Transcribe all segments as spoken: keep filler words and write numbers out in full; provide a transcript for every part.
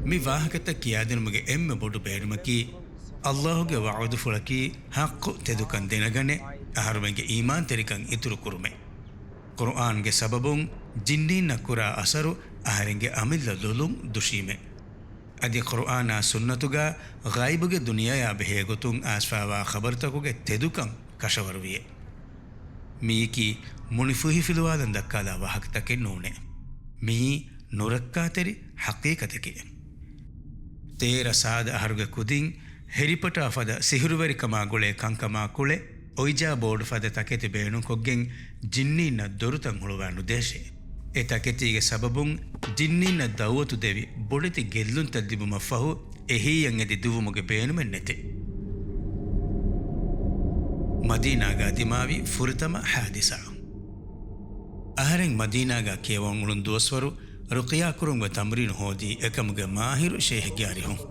މި ވާހަކަތައް ކިޔާދިނުމުގެ އެންމެ ބޮޑު ބޭނުމަކީ، ﷲ ގެ ވަޢުދުފުޅަކީ ޙައްޤު ތެދުކަން ދެނެގަނެ، އަހަރުމެންގެ އީމާންތެރިކަން އިތުރު ކުރުމެއް. ޤުރުއާންގެ ސަބަބުން ޖިންނީންނަށް ކުރާ އަސަރު އަހަރެންގެ އަމިއްލަ ލޮލުން ދުށީމެ. އަދި ޤުރުއާނާ ސުންނަތުގަ ޣައިބުގެ ދުނިޔެއާ ބެހޭ ގޮތުން އައިސްފާވާ ޚަބަރުތަކުގެ ތެދުކަން ކަށަވަރުވިއެ. މިއީކީ މުނިފުހިފިލުވާލަން ދައްކާލާ ވާހަކަތަކެއް ނޫނޭ. މިއީ ނުރައްކާތެރި ޙަޤީޤަތެކޭ. ތޭރަ ސާދަ އަހަރުގެ ކުދިން ހެރިޕޮޓާ ފަދަ ސިހުރުވެރިކަމާ ގުޅޭ ކަންކަމާ ކުޅެ، އޮއިޖާ ބޯޑު ފަދަ ތަކެތި ބޭނުންކޮށްގެން ޖިންނީންނަށް ދޮރުތައް ހުޅުވާ ނުދޭށޭ. އެ ތަކެތީގެ ސަބަބުން ޖިންނީންނަށް ދައުވަތު ދެވި ބޮޑެތި ގެއްލުންތައް ލިބުމަށްފަހު، އެހީއަށް އެދި ދުވުމުގެ ބޭނުމެއް ނެތޭ. މަދީނާގާ ދިމާވި ފުރަތަމަ ޙާދިސާ. އަހަރެން މަދީނާގާ ކިޔަވަން އުޅުނު ދުވަސްވަރު ރުޤިޔާ ކުރުމުގެ ތަމްރީނު ހޯދީ އެކަމުގެ މާހިރު ޝޭހެއްގެ އަރިހުން.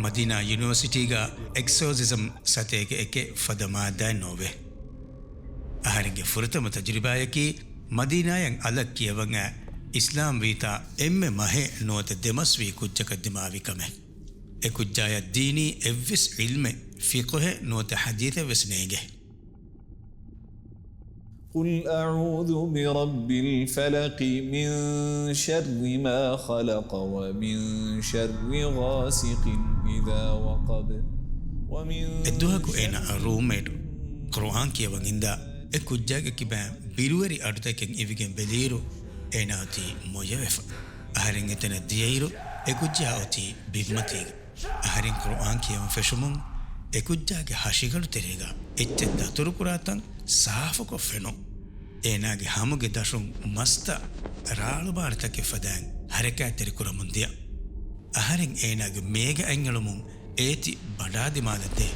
މަދީނާ ޔުނިވަރސިޓީގާ އެކްސޯސިޒަމް ސަތޭކަ އެކެއް ފަދަ މާއްދާއެއް ނޯވޭ. އަހަރެންގެ ފުރަތަމަ ތަޖުރިބާޔަކީ މަދީނާޔަށް އަލަށް ކިޔަވަން އައި އިސްލާމް ވީތާ އެންމެ މަހެއް ނުވަތަ ދެމަސްވީ ކުއްޖަކަށް ދިމާވި ކަމެއް. އެ ކުއްޖާޔަށް ދީނީ އެއްވެސް ޢިލްމެއް، ފިޤުހެއް ނުވަތަ ޙަދީޘެއް ވެސް ނޭނގެ. قل أعوذ برب الفلق، من شر ما خلق، ومن شر غاسق إذا وقب، ومن އެއްދުވަހަކު އޭނާ ރޫމްމޭޓު ޤުރުއާން ކިޔަވަން އިންދާ، އެ ކުއްޖާގެ ކިބައިން ބިރުވެރި އަޑުތަކެއް އިވިގެން ބެލިއިރު، އޭނާ އޮތީ މޮޔަވެފަ. އަހަރެން އެތަނަށް ދިޔައިރު، އެ ކުއްޖާ އޮތީ ބިންމަތީގަ. އަހަރެން ޤުރުއާން ކިޔަވަން ފެށުމުން، އެ ކުއްޖާގެ ހަށިގަނޑު ތެރޭގަ އެއްޗެއް ދަތުރުކުރާތަން ސާފުކޮށް ފެނުން. އޭނާގެ ހަމުގެ ދަށުން މަސްތައް ރާޅުބާރުތަކެއް ފަދައިން ހަރަކާތްތެރިކުރަމުން ދިޔަ. އަހަރެން އޭނާގެ މޭގަ އަތްއެޅުމުން އޭތި ބަނޑާ ދިމާލަށް ދޭ.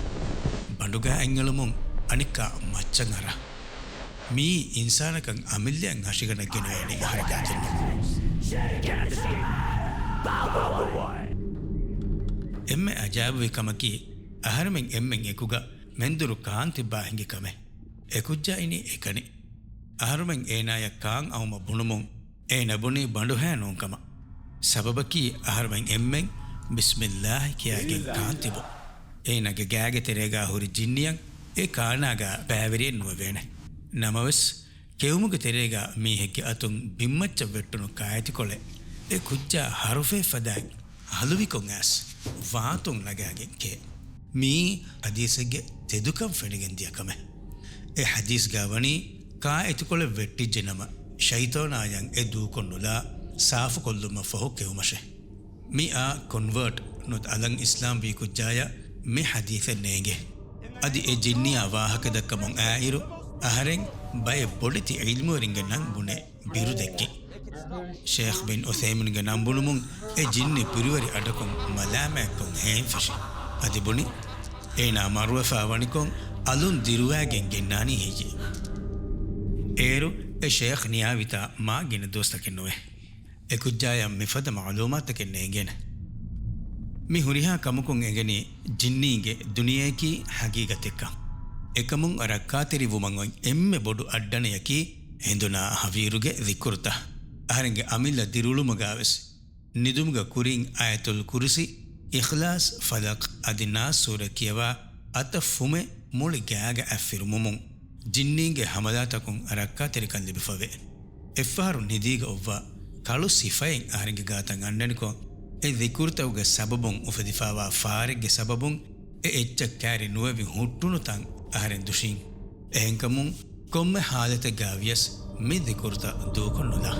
ބަނޑުގަ އަތްއެޅުމުން އަނެއްކާ މައްޗަށް އަރާ. މިއީ އިންސާނަކަށް އަމިއްލައަށް ހަށިގަނޑަށް ގެނައިނީ އަހަރެންގެ އަތުން. އެންމެ އަޖާއިބުވި ކަމަކީ، އަހަރެމެން އެންމެން އެކުގަ މެންދުރު ކާން ތިއްބާ ހިނގި ކަމެއް. އެ ކުއްޖާ އިނީ އެކަނި. އަހަރުމެން އޭނާޔަށް ކާން އައުމަށް ބުނުމުން، އޭނަ ބުނީ ބަނޑުހައި ނޫންކަމަށް. ސަބަބަކީ އަހަރުމެން އެންމެން ބިސްމިއްލާހި ކިޔާގެން ކާން ތިބުން. އޭނާގެ ގާގެ ތެރޭގާ ހުރި ޖިންނިއަށް އެ ކާނާގާ ބައިވެރިއެއް ނުވެވޭނެ. ނަމަވެސް، ކެއުމުގެ ތެރޭގާ މީހެއްގެ އަތުން ބިންމައްޗަށް ވެއްޓުނު ކާއެތިކޮޅެއް އެ ކުއްޖާ ހަރުފޭ ފަދައިން ހަލުވިކޮށް އައިސް ވާތުން ނަގާގެން ކޭ. މިއީ ޙަދީޘެއްގެ ތެދުކަން ފެނިގެން ދިޔަ ކަމެއް. އެ ޙަދީޘްގާ ވަނީ ކާއެތިކޮޅެއް ވެއްޓިއްޖެ ނަމަ، ޝައިޠާނާޔަށް އެ ދޫކޮށް ނުލާ ސާފުކޮށްލުމަށްފަހު ކެއުމަށޭ. މިއާ ކޮންވާޓް ނުވަތަ އަލަށް އިސްލާމްވީ ކުއްޖާޔަށް މި ޙަދީޘެއް ނޭނގޭ. އަދި އެ ޖިންނިއާ ވާހަކަ ދައްކަމުން އައިއިރު، އަހަރެން ބައެއް ބޮޑެތި ޢިލްމުވެރިންގެ ނަން ބުނެ ބިރު ދެއްކިން. ޝޭޚް ބިން ޢުޘައިމީންގެ ނަން ބުނުމުން އެ ޖިންނި ބިރުވެރި އަޑަކުން މަލާމާތްކޮށް ހޭން ފެށި. އަދި ބުނި، އޭނާ މަރުވެފާ ވަނިކޮށް އަލުން ދިރުވާގެން ގެންނާނީ ހެއްޔޭ؟ އޭރު އެ ޝޭޚް ނިޔާވިތާ މާ ގިނަ ދުވަސްތަކެއް ނުވޭ. އެ ކުއްޖާޔަށް މިފަދަ މަޢުލޫމާތުތަކެއް ނޭނގޭނެ. މި ހުރިހާ ކަމަކުން އެނގެނީ ޖިންނީންގެ ދުނިޔެއަކީ ޙަޤީޤަތެއްކަން. އެކަމުން ރައްކާތެރިވުމަށް އޮތް އެންމެ ބޮޑު އައްޑަނަޔަކީ ހެނދުނާ ހަވީރުގެ ޛިކުރުތައް. އަހަރެންގެ އަމިއްލަ ދިރިއުޅުމުގާވެސް ނިދުމުގެ ކުރިން އާޔަތުލް ކުރުސީ، އިޚްލާޞް، ފަލަޤް އަދި ނާސް ސޫރަ ކިޔަވާ އަތަށް ފުމެއް މުޅި ގާގަ އަތް ފިރުމުމުން ޖިންނީންގެ ޙަމަލާތަކުން ރައްކާތެރިކަން ލިބިފަވޭ. އެއްފަހަރު ނިދީގަ އޮއްވާ ކަޅު ސިފައެއް އަހަރެންގެ ގާތަށް އަންނަނިކޮށް، އެ ޛިކުރުތަކުގެ ސަބަބުން އުފެދިފާވާ ފާރެއްގެ ސަބަބުން އެ އެއްޗަށް ކައިރި ނުވެވި ހުއްޓުނު ތަން އަހަރެން ދުށީން. އެހެންކަމުން ކޮންމެ ޙާލަތެއްގާ ވިޔަސް މި ޛިކުރުތައް ދޫކޮށް ނުލާ.